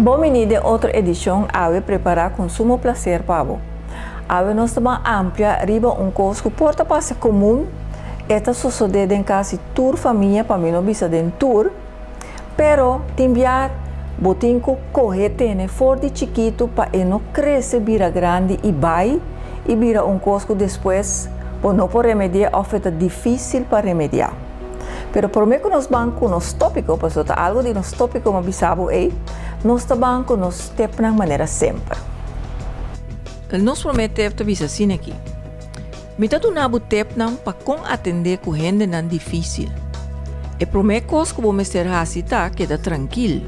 Bon bini den otro edishon awe prepará ku sumo plaser pa bo. Awe nos ta ban amplia riba un kos ku por ta parse komun, e ta sosodé den kasi tur famia, pa mi no bisa den tur, pero tin bia bo tin ku kohe tene for di chikitu pa e no krese bira grandi i bai i bira un kos ku despues bo no por remediá òf e ta difísil pa remediá. Pero promé ku nos ban ku nos tópiko, pasobra ta algu di nos tópiko mi a bisa bo ei, nos ta ban ku nos tepnan manera semper. Nos promé tep ta bisa asina aki, Mi ta duna bo tepnan pa kon atendé ku hendenan difísil. E promé kos ku bo mester hasi ta keda trankil.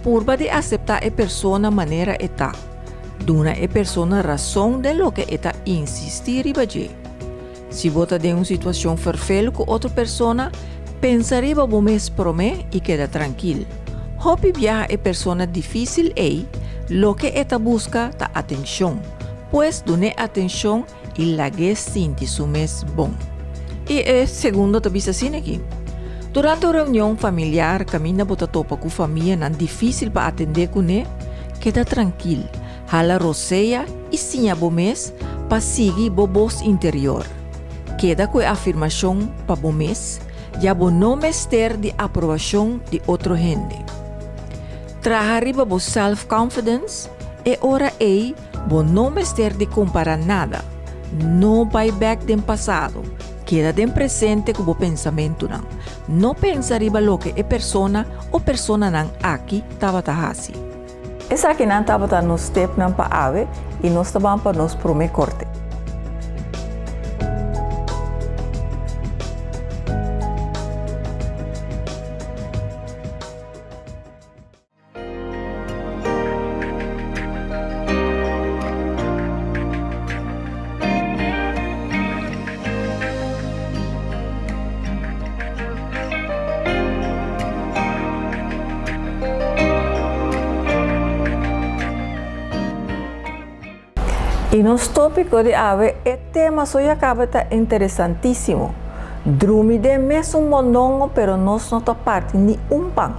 Purba di aseptá e persona manera e ta. Duna e persona rason den loke e ta insistí riba dje. Si bo ta den un situashon ferfel ku otro persona, pensa riba bo mes promé i keda trankil. Hopi biaha e persona difísil ei, loke e ta buska ta atenshon. Pues dun'é atenshon i lag'é sinti su mes bon. I e segundo ta bisa asina aki, Durante un reunion familiar kaminda bo ta topa ku famianan difísil pa atendé kuné, keda trankil. Hala rosea i siña bo mes pa sigui bo bos interior. Keda ku e afirmashon pa bo mes, ya bo no mester di aprobashon di otro hende. Traha riba bo self-confidence, e ora ei bo no mester di kompara nada. No bai bèk den pasado, keda den presente ku bo pensamentunan. No pensa riba loke e persona o personanan aki tabata hasi. Esakinan tabata nos stepnan pa awe i nos ta ban pa nos promé korte. I nos tópiko di awe, e tema so ya kaba ta interesantísimo. Drumi den mesun mondongo pero nos no ta parti ni un pan.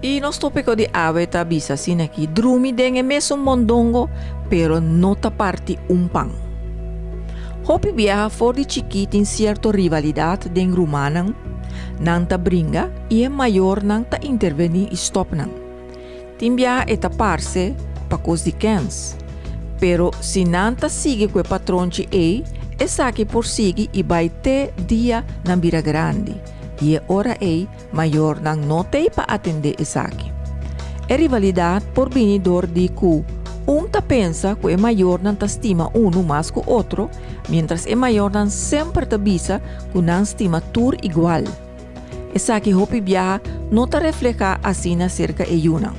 I nos tópiko di awe ta bisa asina aki, Drumi den e mesun mondongo pero no ta parti un pan. Hopi biaha for di chikí tin sierto rivalidat den rumannan, nan ta bringa i e mayornan ta intervení i stòp nan. Tin biaha e ta parse pa kos di kèns. Pero si nan ta sigui ku e patronchi ei, esaki por sigui i bai te dia nan bira grandi, i e ora ei Mayornan no t'ei pa atendé esaki. E rivalidat por bini dor di ku un ta pensa ku e mayornan ta stima unu mas ku otro, miéntras e mayornan semper ta bisa ku nan stima tur igual. Esaki hopi biaha no ta reflehá asina serka e yunan.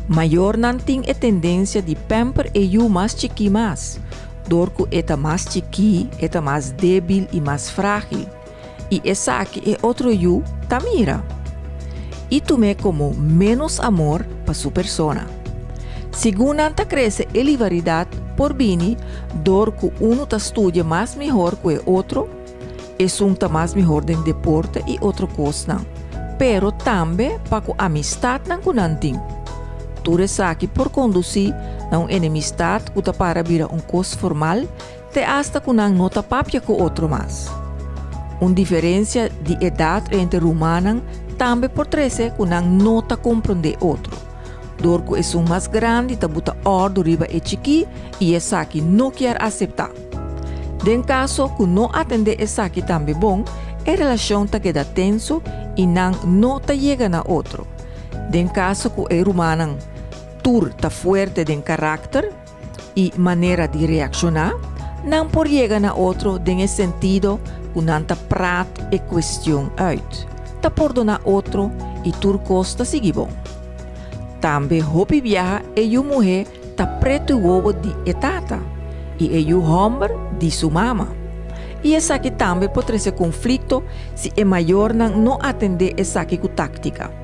Mayornan tin e tendensia di pamper e yu mas chikí mas, dor ku e ta mas chikí e ta mas débil i mas frágil. I esaki e otro yu ta mira i tum'é komo ménos amor pa su persona. Segun nan ta krese e livaridat por bini dor ku unu ta studia mas mihor ku e otro, esun ta mas mihor den deporte i otro kosnan, pero tambe pa ku amistatnan ku nan tin. Tur esaki por kondusí na un enemistat ku ta para bira un kos formal Te asta ku nan no ta papia ku otro mas. Un diferensia di edat entre rumannan tambe por trese ku nan no ta komprondé otro, dor ku esun mas grandi ta buta òrdu riba e chikí i esaki no kier aseptá. Den kaso ku no atendé esaki tambe bon, e relashon ta keda tenso i nan no ta yega na otro. Den kaso ku e rumannan tur ta fuerte den karakter, i manera di reakshoná, nan por yega na otro den e sentido ku nan ta praat e kuestion uit, ta pordoná otro i tur kos ta sigui bon. Tambe hopi biaha e yu muhé ta pretu wowo di e tata i e yu hòmber di su mama. I esaki tambe por trese konflikto si e mayornan no atendé esaki ku táktika.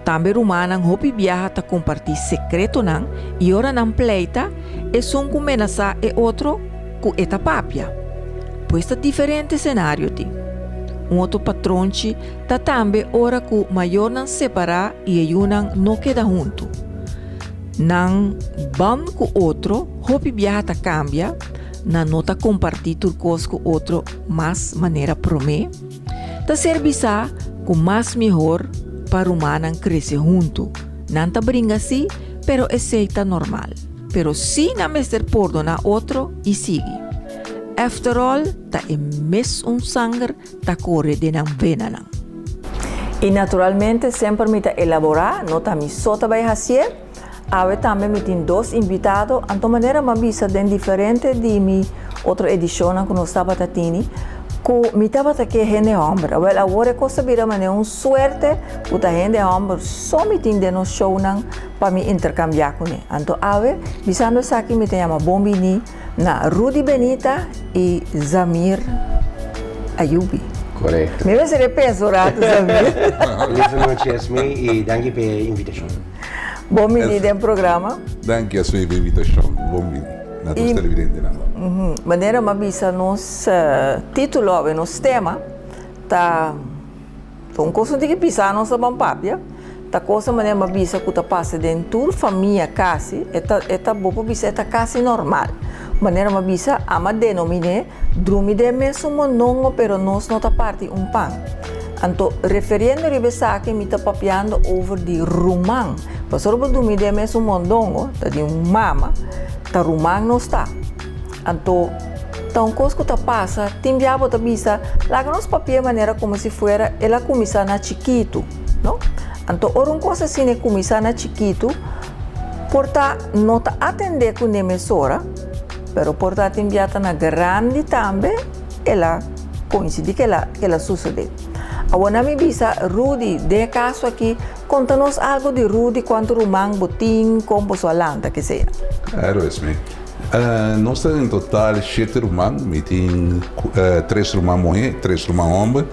Tambe rumannan hopi biaha ta kompartí sekretonan i ora nan pleita, esun ku menasá e otro ku e ta papia. Pues ta diferente senario tin. Un otro patronchi ta tambe ora ku mayornan separá i e yunan no keda huntu. Nan band ku otro hopi biaha ta kambia, nan no ta kompartí tur kos ku otro mas manera promé. Ta ser bisá ku mas mihor pa rumannan krese huntu. Nan ta bringa sí, pero esei ta normal. Pero sí nan mester pordoná otro i sigui. After all, ta e mesun sanger ta kore den nan venanan. I naturalmente semper mi ta elaborá, no ta mi so ta bai hasié. Awe tambe mi tin dos invitado, anto manera mi a bisa den diferente di mi otro edishonnan ku nos tabata tini, ku mi tabata ke hende hòmber. Awèl awor e kos a bira manera un suerte ku ta hende hòmber so mi tin den nos shownan pa mi interkambiá kuné. Anto awe, bisando esaki mi ta yama bon bini na Rudy Benita i Zamir Ayubi. Korekto. Mi mester e pensa un ratu, Zamir. Lieve nochi, Esmee, i danki pa e invitashon. Bon bini den programa. Danki, Esmee, pa e invitashon. Bon bini na nos televidentenan. Manera mi a bisa nos titulo awe, nos tema ta. Ta un kos no tin ki pisa nos ta ban papia, ta cosa manera bo a bisa ku ta pasa den tur famia kasi, e ta e ta bo por bisa e ta kasi normal. Manera bo a bisa ama denominé drumi den mesun mondongo pero nos no ta parti un pan. Anto referiendo riba esaki mi ta papiando over di ruman, pasobra bo drumi den mesun mondongo ta di un mama, ta ruman nos ta. Anto, ta un kos ku ta pasa, tin bia bo ta bisa, laga nos papia manera komo si fuera el a kuminsá na chikitu, no? Anto, ora un kos asina e kuminsá na chikitu, por ta no ta atendé kuné mesora, pero por ta tin bia ta na grandi tambe el a koinsidí ku el a susedé. Awor nan mi bisa, Rudy, den e kaso aki, konta nos algu di Rudy, kuantu ruman bo tin, kon boso a lanta, kesea. Klaro, Esme. Nos ta en total shete ruman, mi tin tres ruman muhé, tres ruman hòmber,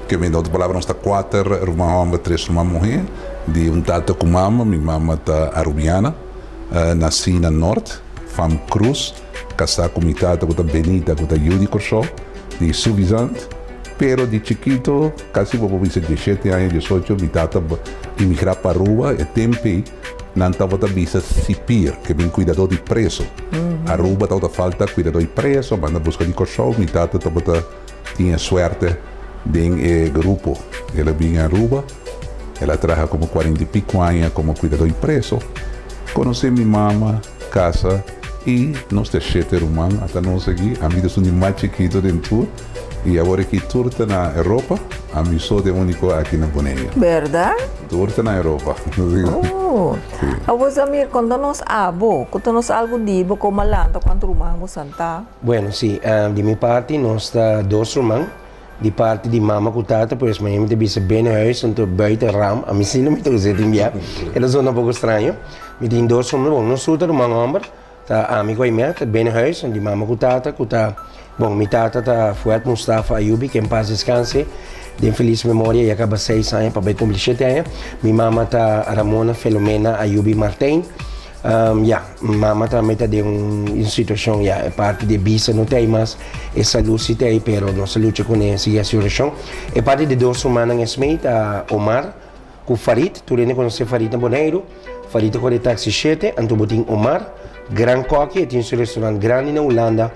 ke mi den otro palabra nos ta kuater ruman hòmber, tres ruman muhé, di un tata ku mama, mi mama ta arubiana, nasí na Nort, fam Cruz, kasá ku mi tata ku ta Benita ku ta yu di Kòrsou, di Suffisant, pero di chikito, kasi bo por bisa dieshete aña, diesocho, mi tata imigrá pa Aruba, e tempu ei. Nan tabata bisa sipir, ke bin kuidadó di preso. Aruba tabata falta kuidadó di preso, manda buska di Kòrsou. Mi tata tabata tin e suerte den e grupo. El a bin Aruba, el a traha komo kuarenta i piku aña komo kuidadó di preso. Konosé mi mama, kasa i nos ta shete ruman ata nos aki. Ami ta esun di mas chikito den tur i awor aki tur ta na Europa, ami so ta e úniko aki na Boneiru. Bèrdat? Tur ta na Europa. Oh. Awor Zamir, konta nos abo, konta nos algu di bo kon malanta, kuantu ruman bo santa? Bueno, si, di mi parti nos ta dos ruman, di parti di mama ku tata, pues mi ta bisa binnenhuis anto buiten raam, ami si no mi ta usa tin bia, e ta zona poko straño. Mi tin dos ruman, bon, nos tur ta ruman hòmber, ta ami ku Aimee, ta binnenhuis, di mama ku tata ku ta, bon, mi tata ta Fuad Mustafa Ayubi, ke en pas deskanse, den felis memoria, ya kaba seis aña pa bai kumpli shete aña. Mi mama ta Ramona Felomena Ayubi Martijn. Ya, mama tambe ta den un situashon, ya, e parti di e bista no ta ei mas, e salú si ta ei, pero nos ta lucha kuné, sigui hasi orashon. E parti di dos rumannan Esmee ta Omar ku Farid, tur hende konosé Farid na Boneiru. Farid ta kore taxi shete, anto bo tin Omar, gran kòki, e tin su restaurant grandi na Hulanda,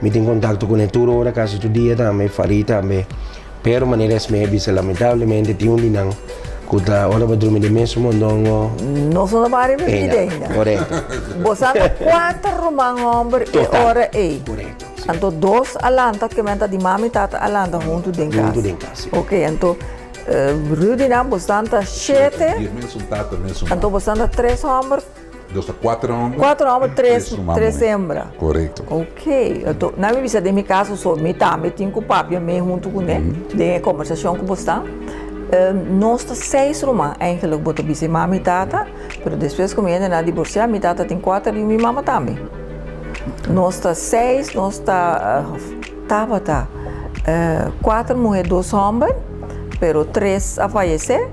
mi tin kontakto kuné tur ora, kasi tur dia tambe, Farid tambe. Pero manera Esmee a bisa lamentablemente tin un di nan ku ta ora bo drumi den mesun mondongo. Nos no ta bari bibida ainda. Korekto. Bo sa ta kuater ruman hòmber e ora ei. Korekto, si. Anto dos a lanta ke men ta di mami i tata a lanta huntu den kas. Huntu den kas, si. Oke, anto Rudy nan bo san ta shete. Di e mesun tata, mesun mama. Anto bo san ta tres hòmber. Dos ta kuater hòmber. Kuater hòmber, tres, tres hembra. Korekto. Ok, anto nan mi bisa den mi kaso so mi tambe tin ku papia mee huntu kuné den e kombersashon ku bo sta. Nos ta seis ruman eigenlik bo ta bisa e mama i tata, pero despues ku mi hende nan a divorsiá mi tata tin kuater yu mi mama tambe. Nos ta seis, nos ta tabata kuater muhé dos hòmber, pero tres a fayesé.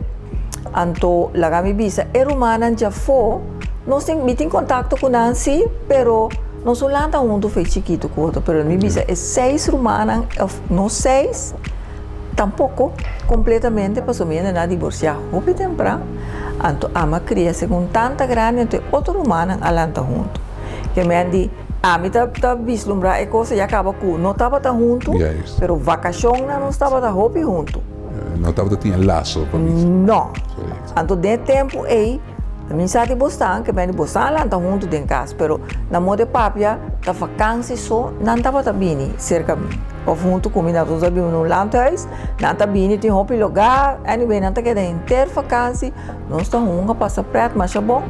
Anto laga mi bisa e rumannan djafó, nos tin, mi tin kontakto ku nan sí, pero nos no lanta huntu fe chikitu ku otro, pero mi bisa e seis rumannan òf nos seis tampoko kompletamente pasobra mi hende nan a divorsiá hopi tempran. Anto ami a kria segun tanta grandi anto e otro rumannan a lanta huntu. Ke men di ami ta ta vislumbrá e cosa ya kaba ku no tabata huntu, pero vakashonnan nos tabata hopi huntu. No tabata tin e laso pa bisa. No. Anto den e tempu ei mi sa di bosnan ke men di bosnan a lanta huntu den kas pero na moda e papia ta vakansi so nan tabata bini serka mi of huntu ku mi nos a biba na un landhuis nan ta bini tin hopi lugá anyway nan ta keda henter vakansi nos ta hunga pasa pret masha bon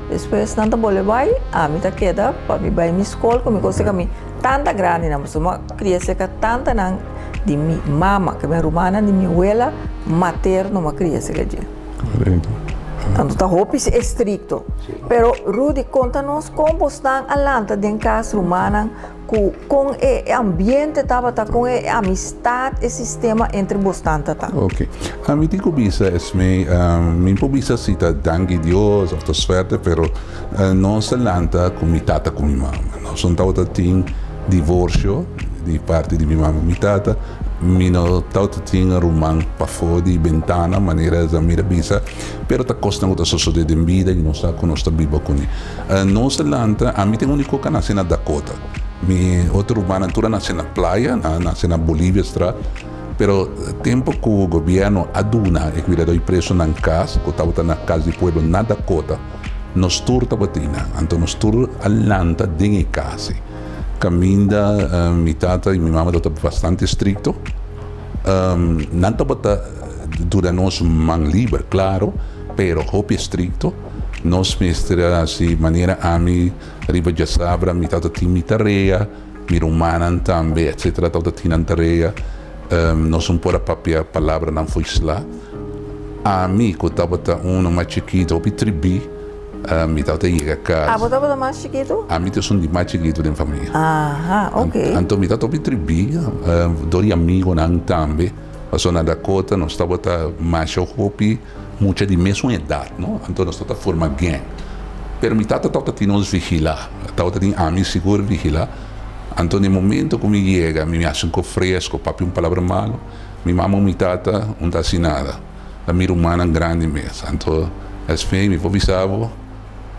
despues nan ta bolbe bai ami ta keda pa mi bai mi skol ku mi kos serka mi tanta grandinan pasobra mi a kria serka tantanan di mi mama, ke mi rumannan di mi wela materno m'a kria serka dje. Korekto. Anto ta hopi estrikto. Pero Rudy, konta nos kon bosnan a lanta den kas rumannan ku kon e ambiente tabata, kon e amistat, e sistema entre bosnan ta ta. Ok. Ami tin ku bisa esmei, mi por bisa si ta danki Dios òf ta suerte, pero nos a lanta ku mi tata ku mi mama. Nos no tabata tin divorsio di parti di mi mama ku mi tata. Mi no tabata tin ruman pafó di bentana manera Zamir a bisa, pero ta kosnan ku ta sosodé den bida i nos sa ku nos ta biba kuné. Nos a lanta, ami ta e úniko ku a nase na Dakota. Mi otro rumannan tur a nase na Playa, nan a nase na Boliviastraat. Pero tempu ku gobièrnu a duna e kuidadó i presonan kas, ku tabata na Kas di Pueblo na Dakota, Nos tur tabatin nan, anto nos tur a lanta den e kas ei. Kaminda mi tata i mi mama tabata bastante estrikto. Nan tabata duna nos man liber, klaro, pero hopi estrikto. Nos mester a hasi manera ami riba djasabra mi tabata tin mi tarea, mi rumannan tambe, etsetera tabata tin nan tarea. Nos no por a papia palabranan fo'i sla. Ami ku tabata uno mas chikitu, hopi tribí, mi tabata yega kas. Abo tabata mas chikitu? Ami ta esun di mas chikitu den famia. Aha, oke. Anto mi tabata hopi tribí, dor di amigonan tambe. Pasobra na Dakota nos tabata masha hopi mucha di mesun edat, no? Anto nos tabata forma gang. Pero mi tata tabata tin nos vigilá, tabata tin ami sigur vigilá. Anto na e momento ku mi yega, mi hasi un kos fresko, papia un palabra malu, mi mama o mi tata un ta hasi nada. Ta mi rumannan grandi mes. Anto esei mi por bisa bo,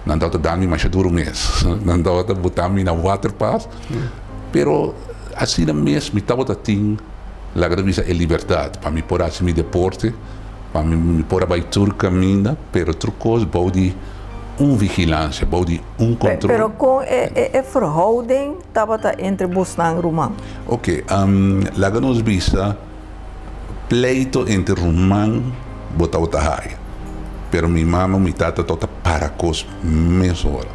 nan tabata da mi masha duru mes. Nan tabata buta mi na waterpas. Pero asina mes mi tabata tin, laga ta bisa, e libertat pa mi por hasi mi deporte, pa mi por a bai tur kaminda, pero tur kos bou di un vigilansia, bou di un control. Pero con e e verhouding tabata entre bosnan ruman? Ok, laga nos bisa pleito entre ruman bo tabata haya, pero mi mama mi tata tabata para cos mesora,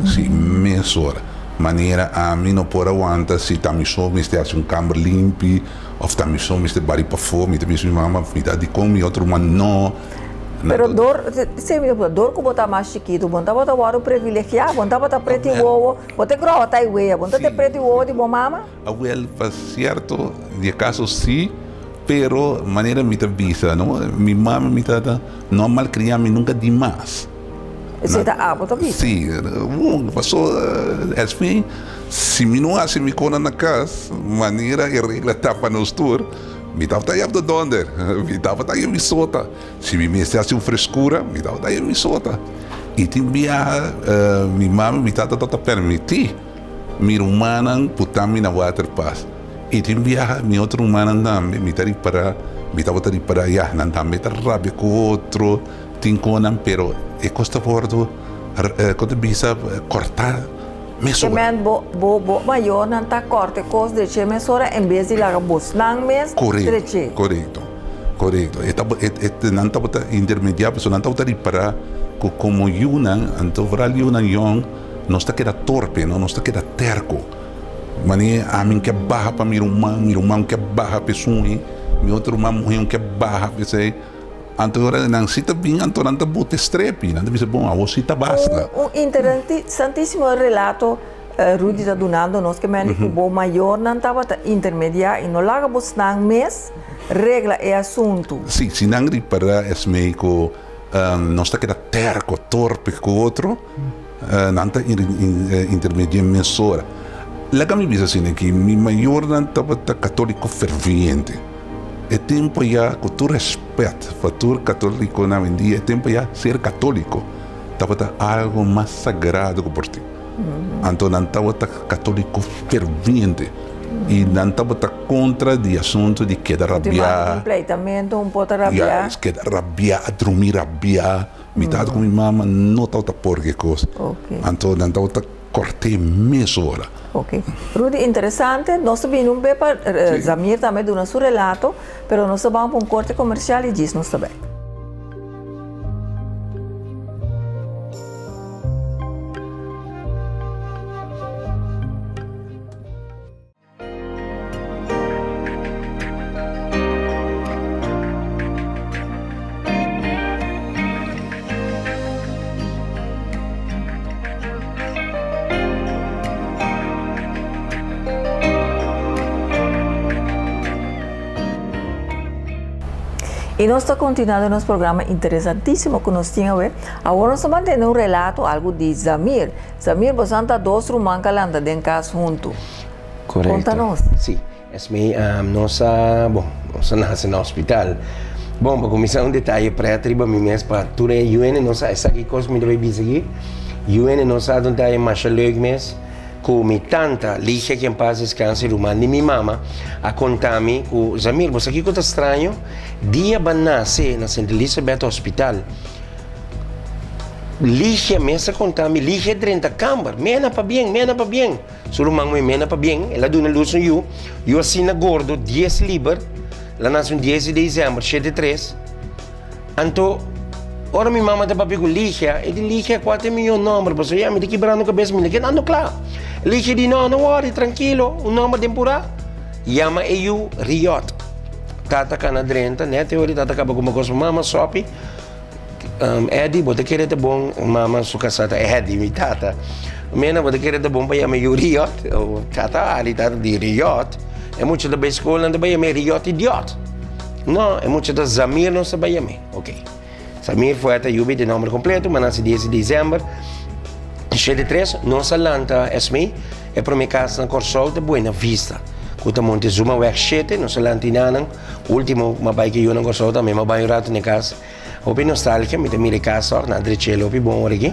si mesora, manera ami no por a wanta si ta mi so mester haci un camber limpi of ta mi so mester bari pafo, mi ta bisa mi mama mi ta dicon mi otro ruman no. Pero dor, si mi ta puntra, dor ku bo ta mas chikitu, bo no tabata wòrdu privilegiá, bo no tabata preti wowo, bo ta groha ta e wea, bo no ta te preti wowo di bo mama? Awel, pa sierto di e kaso si, pero manera mi ta bisa, no, mi mama i mi tata no a malkriá mi nunka dimas. Esei ta abo ta bisa? Si, paso esei si mi no hasi mi kona na kas, manera e regla ta pa nos tur, Mi tabata yap de donder, mi tabata haña mi sota. Si mi mester hasi un freskura, mi tabata haña mi sota. I tin biaha mi mama i mi tata tabata permití mi rumannan puta mi na waterpas. I tin biaha mi otro rumannan tambe, mi ta ripará, mi tabata ripará, ya, nan tambe ta rabia ku otro, tin konan, pero e kos ta wòrdu, kon ta bisa, kòrtá. Ke men bo bo bo mayornan ta kòrta e kos dreché mesora en bes di laga bosnan mes dreché. Korekto, korekto. E tabata e e nan tabata intermediá pasobra nan tabata ripará ku komo yunan, anto foral yunan yòn, nos ta keda torpe, no, nos ta keda tèrko. Manera ami ke baha pa mi ruman, mi ruman ke baha pa esun ei, mi otro ruman muhé ke baha pa esei. Anto ora nan si ta bin, anto nan ta bota e strepi. Nan ta bisa, Bon, awor si ta basta. Un interesantísimo relato Rudy ta dunando nos ke mende ku bo mayornan tabata intermediá i no laga bosnan mes regla e asuntu. Sí, si nan ripará esmei ku nos ta keda tèrko, torpe ku otro, nan ta intermediá mesora. Laga mi bisa asina aki, mi mayornan tabata katóliko ferviente. E tempo ya, ku tur rèspèt pa tur katólikonan awendia, e tempo ya ser katóliko tabata algu mas sagrado ku por tin. Anto nan tabata katóliko ferviente i nan tabata kontra di asuntu di keda rabiá. Un pleitamentu, un por ta rabiá. Ya, keda rabiá, a drumi rabiá. Mi tata ku mi mama no tabata por ki kos. Anto nan tabata kòrt'é mesora. Ok. Rudy, interesante. Nos ta bini un be pa Zamir tambe duna su relato, pero nos ta ban pa un korte komersial i djis nos ta bek. Y nos ta continua den nos programa interesantisimo cu nos tin awe. Awor nos ta mantene un relato algo di Zamir. Zamir, bosan ta dos ruman ca lanta den cas hunto. Correcto. Conta nos. Si. Esmee, nos a, bon, nos a nace na hospital. Bon, pa cuminsa un detaye pret riba mi mes pa tur e yuene no sa esaki cos mi ta bay bisa aki. Yuene no sa ta un detaye masha leuk mes cu mi tanta, Ligia que en paz descanse, ruman di mi mama, a conta mi cu, Zamir, bo sa kico ta straño? Dia bo a nace na Sint Elisabeth Hospital, Ligia mes a conta mi, Ligia drenta camber, mena pabien, mena pabien. Su ruman muhé mena pabien, el a duna lus un yu, yu asina gordo, dies liber, el a nase un dies di dezèmber, shete tres. Anto, ora mi mama ta papia ku Ligia, e di, Ligia, kua ta e mihó nòmber? Pasobra ya mi ta kibrando kabes, mi no kedando kla. Ligia di, No, no wòri, trankilo, un nòmber den purá. Yama e yu Riot. Tata kana drenta, nèt e ora tata kaba ku kos pa mama, sòpi. Eddie, bo ta kere ta bon, mama su kasá ta Eddie, mi tata. Mena, bo ta kere ta bon pa yama yu Riot? Tata Ali, tata di Riot. E mucha ta bai skol, nan ta bai yam'é Riot idiot. No, e mucha ta Zamir nos ta bai yam'é. Ok. Zamir Fuerte Ayubi ta e nòmber kompleto, mi a nase dies di desèmber 73. Nos a lanta Esmee, e promé kas na Kòrsou ta Buena Vista, ku ta Montezumaweg shete. Nos a lanta inanan. Ultimo ku mi a bai ku yunan Kòrsou tambe mi a bai un ratu na e kas. Hopi nostalgia, mi ta mira e kas tor, nan a drech'el hopi bon ora aki.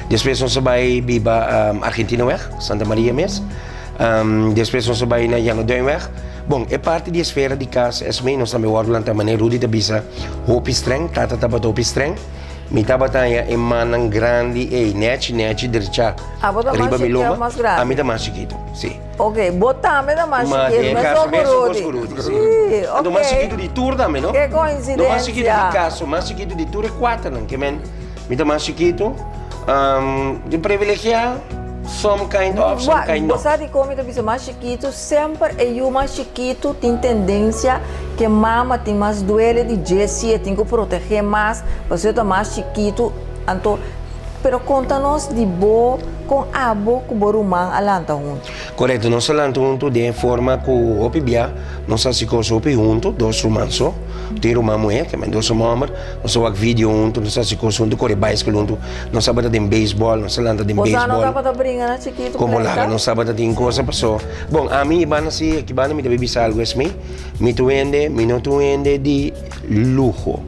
Despues nos a bai biba Argentinaweg, Santa Maria mes. Despues nos a bai na Janoduinweg. Bon, e parti di esfera di kas esmei nos tambe wòrdu lantá manera Rudy ta bisa hopi streng, tata tabata hopi streng. Mi tabata haña e mannan grandi ei, nèchi nèchi drechá Abo ta mas riba mi chikitu lomba. of mas grandi? Ami ta mas chikitu, si. Ok, bo tambe ta mas Ma chikitu, den mes caso o mes ku ku Rudy. Rudy, si. Sí, Anto mas ok. chikitu di tur tambe, no? Ke No mas chikitu di koinsidensia. caso, mas chikitu di tur e kuaternan. Ke men, mi ta mas chikitu, di privilegiá some kind of, some Wak, kind bo no. sa dikon mi ta bisa mas chikitu? Semper e yu mas chikitu tin tendensia ke mama tin mas duele di dje si e tin ku protegé mas, pasobra e ta mas chikitu. Anto, pero konta nos di bo, kon abo ku bo ruman a lanta huntu? Korekto, nos a lanta huntu den e forma ku hopi bia nos a hasi kos hopi huntu, dos ruman so, tin ruman muhé, ta dos ruman hòmber, nos a wak video huntu, nos a hasi kos huntu, kore baiskol huntu, nos tabata den beisbòl, nos a lanta den Boso no beisbòl. tabata bringa na chikitu Komo pleita? laga nos tabata tin kosa paso, bon ami i banda si aki banda mi ta bisa algu esmei, mi ta un hende, mi no ta un hende di luho,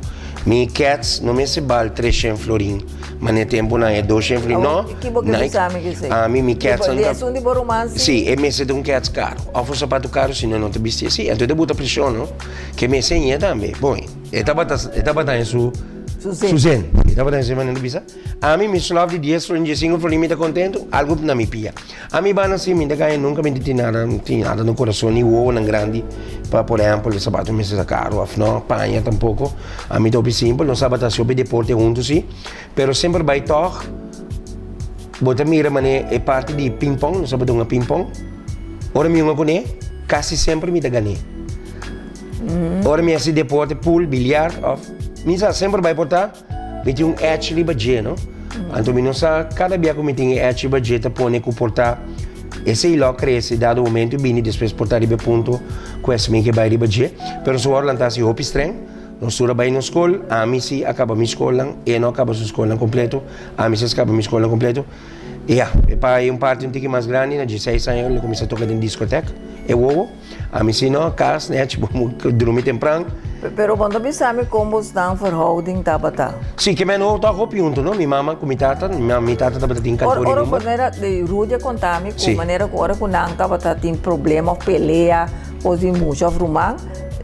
mi kèts no mester bal treshen florin. Ma n'e tempunan e dos shen no. Awor, ki bo ke bisa mi ki si? Ami, mi kèts Di esun di bo ruman si? Si, e mester ta un kèts karu. Òf un sapatu karu, si no, e no ta bisti así. Anto e ta buta preshon, no? Ke mester ñe tambe. Bon, e tabata, e tabata en su. Su zen. Su zen. E tabata en su manera di bisa. Ami, mi slòf di dies florin, diesinku florin, mi ta kontentu, algu na mi pia. Ami banda si, mi ta gaña nunka mi tin nada, tin nada na kurason, ni wowonan grandi pa por ehèmpel sapato mester ta karu òf no, paña tampoko. Ami ta hopi simpel, nos tabata hasi hopi deporte huntu si, pero semper bai tòg bo ta mira manera e parti di pingpong, nos tabata hunga pingpong, ora mi hunga kuné kasi semper mi ta gané. Ora mi hasi deporte, pool, biliar òf mi sa semper bai por ta. Mi tin un etch riba dje, no? Anto mi no sa kada bia ku mi tin e etch riba dje ta pone ku por ta esei lo krese dado momento i bini despues por ta riba e punto ku esmei ke bai riba dje. Pero su wòrdu lanta hasi hopi streng. Nos tur a bai nos skol. Ami si a kaba mi skolnan, e no a kaba su skolnan kompleto. Ami si a kaba mi skolnan kompleto. I ya, e pa e un parti un tiki mas grandi, na dieseis aña el a kuminsá toka den diskotek. e wowo. Ami si no, kas nèchi bo drumi tempran. Pero bo no ta bisa mi kon bosnan verhouding tabata. Si, ke men no tok hopi huntu no, mi mama ku mi tata, mi tata tabata tin kantor di Ora number. manera Rudy a konta mi ku manera ku ora ku nan tabata tin problema of pelea kos di mucha of ruman,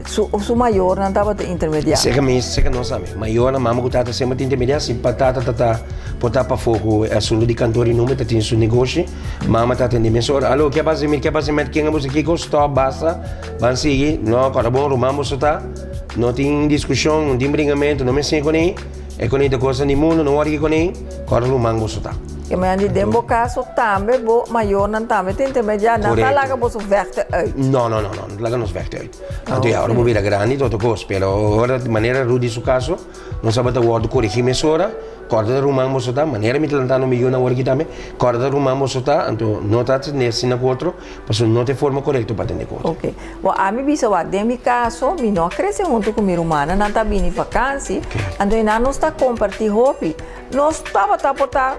su su mayornan tabata intermediá. Seka mi, seka nos tambe. Mayornan, mama ku tata semper ta intermediá, si pa tata ta ta por ta pafó ku e asuntu di kantor di number ta tin su negoshi. Mama ta atendé mesora. Alo, ke a pasa mi? Ke a pasa met ken a boso kiko? Stop, basta. Ban sigui. No, kòrda bon, ruman boso ta. No tin diskushon, no tin bringamentu, no mester kuné. E kuné ta kosnan di mundu, no wòrdu kuné. Kòrda ruman boso ta. Ke manera di den bo kaso tambe bo mayornan tambe ta intermediá. Nan ta laga boso vègte uit. No, no, no, no, no ta laga nos vègte uit. Anto ya, ora bo bira grandi ta otro kos. Pero ora, manera Rudy su kaso, nos tabata wòrdu korigí mesora. Kòrda ta ruman boso ta, manera mi ta lantando mi yunan awor aki tambe, kòrda ta ruman boso ta, anto no ta atendé asina ku otro, pasobra no ta e forma korekto pa atendé ku otro. Ok. Bo, ami bisa wak, den mi kaso, mi no a krese huntu ku mi rumannan, nan ta bini vakansi, anto einan nos ta kompartí hopi. Nos tabata por ta,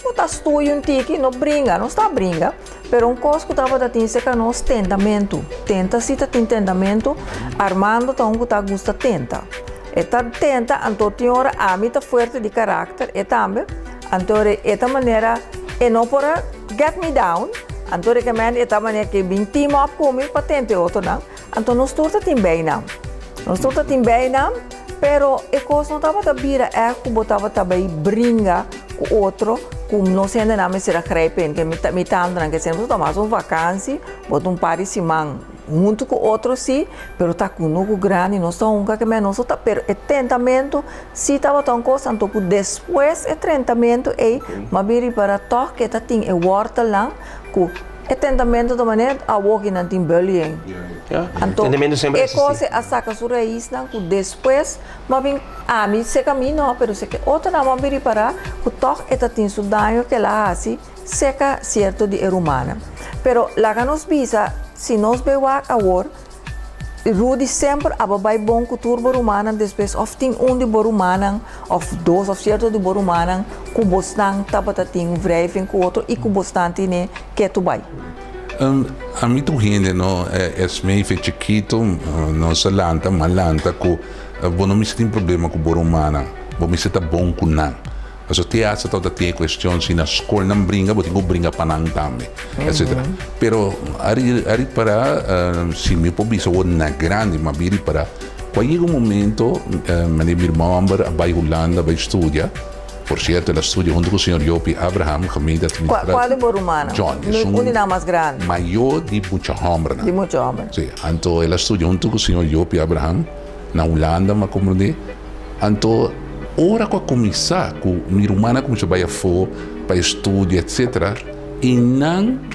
bo ta stui un tiki, no bringa, nos ta bringa, pero un kos ku tabata tin serka nos, tentamentu. Tenta si ta tin tentamentu, Armando ta un ku ta gusta tenta. E ta tenta, anto tin ora ami ta fuerte di karakter, e tambe, anto e ta manera e no por a get me down, anto rekemen e ta manera ke bin team up ku mi pa tenta e otronan, anto nos tur ta tin beinan, nos tur ta tin beinan, pero e kos no tabata bira ègt ku bo tabata bai bringa ku otro ku nos hendenan mester a grijp in, ke mi tantenan ke semper ta mas un vakansi, bo ta un par di siman. Huntu ku otro sí, pero ta kunuku grandi nos ta hunga ke men nos ta, pero e tentamentu sí tabata un kos, anto ku despues e trentamentu ei m'a bin ripara tòg ke ta tin e wòrtelnan ku e tentamentu ta manera awor ki nan tin bullying. Anto e kos ei a saka su raisnan ku despues m'a bin, ami seka mi no, pero seka e otronan m'a bin ripara ku tòg e ta tin su daño ke el a hasi. Seka sierto di e rumannan. Pero laga nos bisa, si nos bay wak awor, Rudy semper a bai bon ku tur bo rumannan despues of tin un di bo rumannan of dos of sierto di bo rumannan ku bosnan tabata tin wrijving ku otro i ku bosnan tine ketu bai. Ami tur hende no esmei fe chikito nos a lanta, m'a lanta ku bo no mester tin problema ku bo rumannan, bo mester ta bon ku nan. Pasobra te hasta tabata tin e cuestion si na scol nan bringa bo tin cu bringa pa nan tambe etcetera. Pero a a ripara si mi por bisa awor na grandi ma mi ripara cu a yega un momento manera mi hermano homber a bay Hulanda bay studia, por cierto el a studia hunto cu señor Jopie Abraham gemeente administratie. Cual di bo rumannan? John esun Un di nan mas grandi. mayor di mucha hombernan. Di mucha homber. Si, anto el a studia hunto cu señor Jopie Abraham na Hulanda mi a comprende. Anto ora ku a kuminsá ku mi ruman a kuminsá bai afó pa e studio etsetera i nan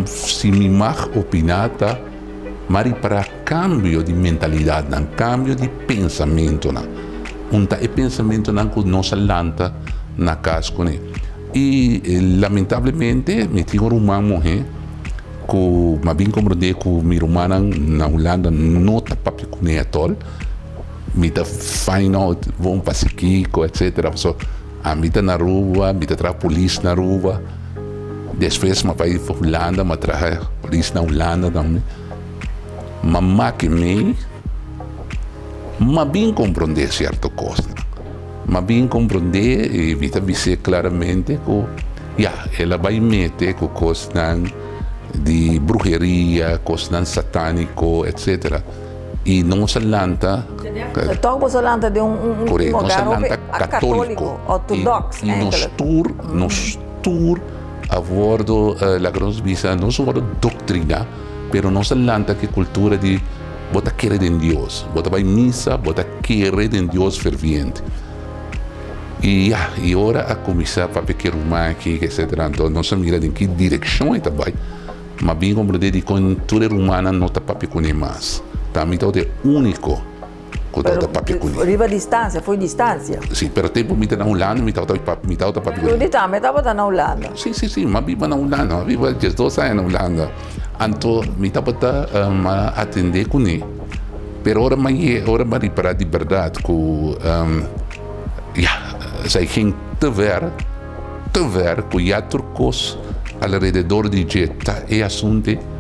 si mi mag opiná ta m'a ripará kambio di mentalidatnan, kambio di pensamentunan. Un ta e pensamentunan ku nos a lanta na kas kuné. I lamentablemente mi tin un ruman muhé ku m'a bin komprondé ku mi rumannan na Hulanda no ta papia kuné atòl. Mi ta find out bon pa si kiko etcetera pasobra ami ta na Aruba mi ta traha polis na Aruba despues mi a bai pa Hulanda mi a traha polis na Hulanda tambe ma make mei mi a bin comprende cierto cosnan mi a bin comprende y mi ta bis'e claramente cu ya el a bai mete cu cosnan di bruheria cosnan satanico etcetera. I nos a lanta. Tòg boso a lanta den un Correcto, nos a hogar hopi lanta katóliko, katóliko. ortodoks I nos eigenlijk. tur, nos tur a wordo, laga nos bisa, nos a wordo doktriná, pero nos a lanta ku e kultura di bo ta kere den Dios, bo ta bai misa, bo ta kere den Dios ferviente. I ya, i ora a kuminsá papia ku e ruman aki, etcetera, anto nos a mira den ki direkshon e ta bai. Ma bin comprende dikon tur e rumannan no ta papia kuné mas. Ta mi tabata e úniko ku tabata papia kuné. Pero riba distansia, fo'i distansia. Si, pero tempu mi ta na Hulanda mi tabata mi tabata papia kuné. Rudy tambe tabata na Hulanda. Si, si, si, mi a biba na Hulanda, mi a biba diesdos aña na Hulanda. Anto mi tabata atendé kuné. Pero ora mi a yega, ora mi a ripará di bèrdat ku ya, esei ging te ver. Te ver ku ya tur kos alrededor di dje ta e asunte.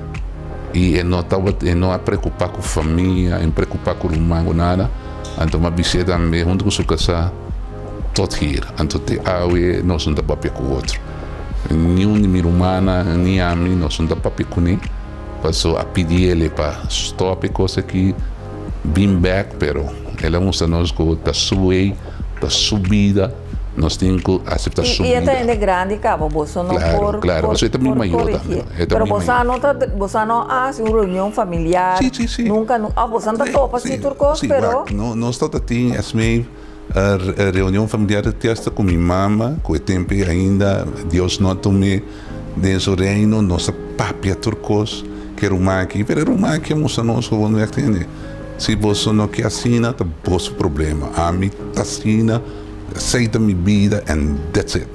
I e no tabata, e no a preokupá ku famia, e no preokupá ku ruman ku nada. Anto mi a bis'é tambe huntu ku su kasá, Tot hier. Anto te awe nos no ta papia ku otro. Niun di mi rumannan ni ami nos no ta papia kuné, paso a pidi el pa stòp e kos aki, bin bèk, pero el a mustra nos ku ta su wey, ta su bida. Nos tin ku aseptá su I e ta bida. hende grandi kaba, boso no Claro, por claro, por pasobra e ta mi por mayor korigí. tambe, e ta Pero mi boso mayor. no ta boso no a hasi un reunion familiar, Sí, sí, sí. nunka nu òf boso no ta topa Sí, si tur kos, sí, pero wak, no, nos tabata tin esmei reunion familiar te hasta ku mi mama, ku e tempu ei ainda Dios no a tum'é den su reino, nos a papia tur kos ku e ruman aki, pero e ruman aki a mustra nos ku bo no tende, si boso no ke asina ta boso problema, ami ta asina. Esei ta mi bida and that's it.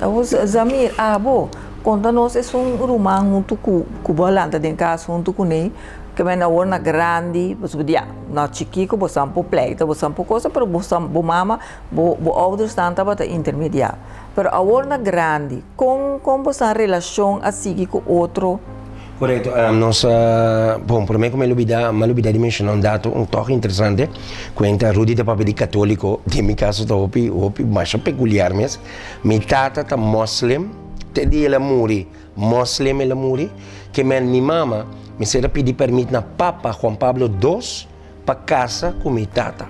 Awor Zamir, abo konta nos esun ruman huntu ku ku bo a lanta den kas huntu kuné, ke men awor na grandi, pasobra di ya na chikí ku bo san por pleita, bo san por kosa, pero bo san bo mama, bo bo oudersnan tabata intermediá. Pero awor na grandi, kon kon bo san relashon a sigui ku otro? Korekto, nos a, bon, promé ku mi lubidá, mi a lubidá di menshoná un dato un tòg interesante, kuenta Rudy ta papia di katóliko, den mi kaso ta hopi, hopi masha pekuliar mes. Mi tata ta mòslem, te dia el a muri, mòslem el a muri, ke men mi mama mester a pidi pèrmit na Papa Juan Pablo dos pa kasa ku mi tata.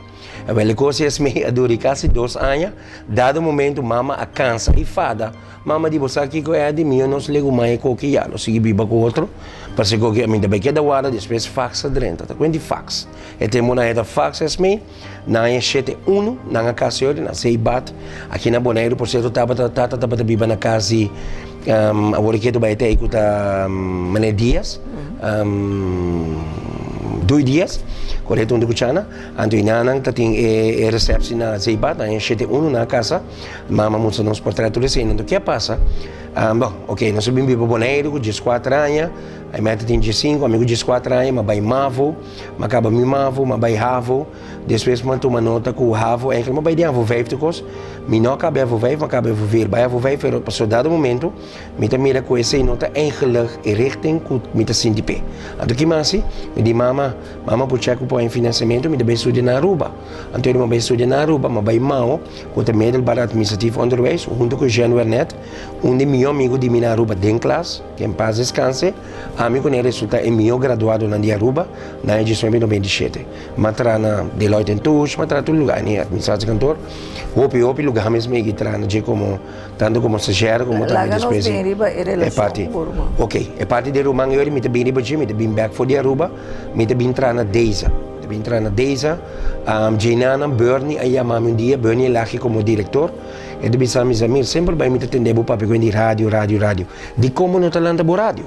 Awel e kos es mi a duri kasi dos aña, dado momento mama a kansa i fada. Mama di, Bo sa kiko Eddie, mi yo nos legumai e koki ya, nos sigui biba ku otro, parse koki mi ta bai keda warda, despues fax a drenta, ta kuenti fax. E tempu nan e ta fax es mi, na aña shete unu, nan a kasa yori na Zeebat, aki na Boneiru, por sierto tabata, tata tabata biba na kas di, awor e ketu bai te ei ku ta Meneer Diaz, Dui Diaz, koreto huntu ku Chana, anto i nan ta tin e resepsi na Zeebat, na aña shete unu nan a kasa. Mama mustra nos portret tur esei. Anto ke a pasa? Bon, ok, nos a bin biba Boneiru ku dieskuater aña, ai meta tin diesinku, ami ku dieskuater aña m'a bai Mavo, m'a kaba mi Mavo, m'a bai Havo, despues m'a tuma nota ku Havo, eigenlijk m'a bai den Havo vijf tur kos, mi no a kaba Havo vijf, m'a kaba Havo vier, bai Havo vijf, pero pasobra dado momento mi ta mira ku esei no ta eigenlijk e richting ku mi ta sinti p'e. Anto ki m'a hasi? Mi di mama, mama por chèk ku por haña finansiamentu, mi ta bai studia na Aruba. Anto mi a bai studia na Aruba, m'a bai Mao, Ku ta Middelbaar Administratief Onderwijs, huntu ku Jean Wernet, un di mihó amigu di mi na Aruba den klas, ke en pas deskanse, ami ku ne resultá e mihó graduadonan di Aruba na aña 1997. M'a traha na Deloitte en Touche, m'a traha tur lugá, ni administratiekantoor, hopi hopi lugá mes mi a traha na dje komo tantu komo stagiaire komo tambe Laga nos despues bin riba e e relashon parti. ku bo ruman. Ok, e parti di ruman yori mi ta bin riba dje, mi ta bin bèk for di Aruba, mi ta bin traha na Deza. Mi ta bin traha na Deza. Djeinana, Bernie a yama mi un dia, Bernie Elagi komo direktor, e ta bisa mi, Zamir, semper bai mi ta tende bo papia ku hende di radio, radio, radio. Dikon bo no ta lanta bo radio?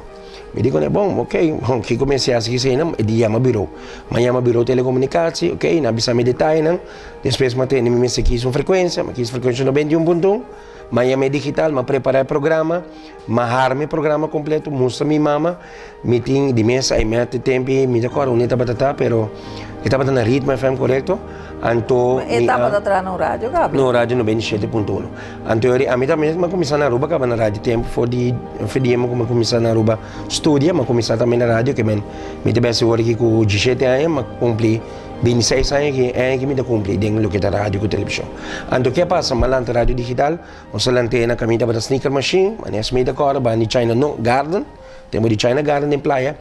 Mi di kuné, bon, ok, bon, kiko mi hasi hasi eseinan? E di yama biro. Mi a yama biro telekomunikatsie, ok, nan a bisa mi detayenan. Despues mi a tende mi mester kis un frekuensia, mi a kis frekuensia 91.1. Mi a yama e digital, mi a prepará e programa, mi a harma e programa kompleto, mustra mi mama. Mi tin di mes ai mete tempi, mi ta kòrda unda e tabata ta, pero e tabata na Ritmo FM korekto. Anto Ma e mi a. tabata traha na un radio kaba? No, radio 97.1. Anto yori ami tambe mi a kuminsá na Aruba kaba na radio tempu for di for di ku mi a kuminsá na Aruba studia, mi a kuminsá tambe na radio ke men mi ta besi ora aki ku diesshete aña, mi a kumpli 26 aña ki aña ki mi ta kumpli den loke ta radio ku televishon. Anto ke a pasa? Mi a lanta radio digital, nos a lant'é na kaminda tabata sneaker machine, manera mi ta kòrda banda di China no Garden. Tempu di China Garden den playa,